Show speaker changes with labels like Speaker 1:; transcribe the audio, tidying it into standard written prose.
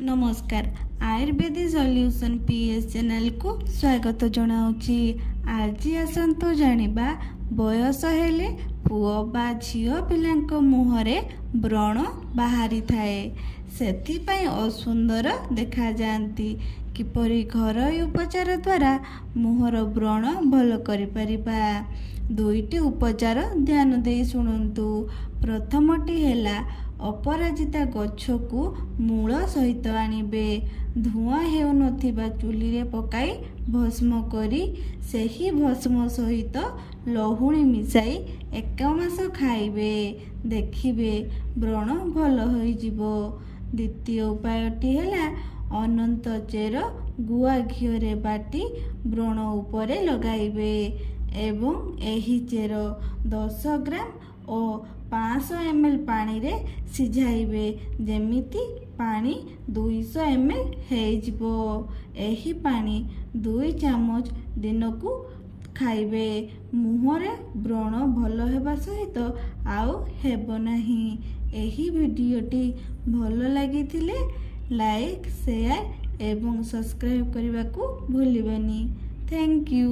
Speaker 1: ନମସ୍କାର, ଆୟୁର୍ବେଦିକ solution PS ଚ୍ୟାନେଲକୁ ସ୍ୱାଗତ ଜଣାଉଛି। ଆଜି ଆସନ୍ତୁ ଜାଣିବା, ବୟସ ହେଲେ ପୁଅ ବା ଝିଅ ପିଲାଙ୍କ ମୁହଁରେ ବ୍ରଣ ବାହାରିଥାଏ, ସେଥିପାଇଁ ଅସୁନ୍ଦର ଦେଖାଯାଆନ୍ତି। କିପରି ଘରୋଇ ଉପଚାର ଦ୍ୱାରା ମୁହଁର ବ୍ରଣ ଭଲ କରିପାରିବା? ଦୁଇଟି ଉପଚାର, ଧ୍ୟାନ ଦେଇ ଶୁଣନ୍ତୁ। ପ୍ରଥମଟି ହେଲା, ଅପରାଜିତା ଗଛକୁ ମୂଳ ସହିତ ଆଣିବେ। ଧୂଆଁ ହେଉନଥିବା ଚୁଲିରେ ପକାଇ ଭସ୍ମ କରି ସେହି ଭସ୍ମ ସହିତ ଲହୁଣୀ ମିଶାଇ ଏକ ମାସ ଖାଇବେ। ଦେଖିବେ, ବ୍ରଣ ଭଲ ହୋଇଯିବ। ଦ୍ୱିତୀୟ ଉପାୟଟି ହେଲା, ଅନନ୍ତ ଚେର ଗୁଆ ଘିଅରେ ବାଟି ବ୍ରଣ ଉପରେ ଲଗାଇବେ ଏବଂ ଏହି ଚେର 10 ଗ୍ରାମ ଓ 500 ଏମ୍ ଏଲ୍ ପାଣିରେ ସିଝାଇବେ, ଯେମିତି ପାଣି 200 ଏମ୍ ଏଲ୍ ହେଇଯିବ। ଏହି ପାଣି 2 ଚାମଚ ଦିନକୁ ଖାଇବେ। ମୁହଁରେ ବ୍ରଣ ଭଲ ହେବା ସହିତ ଆଉ ହେବ ନାହିଁ। ଏହି ଭିଡ଼ିଓଟି ଭଲ ଲାଗିଥିଲେ ଲାଇକ୍, ସେୟାର ଏବଂ ସବସ୍କ୍ରାଇବ୍ କରିବାକୁ ଭୁଲିବେନି। Thank you.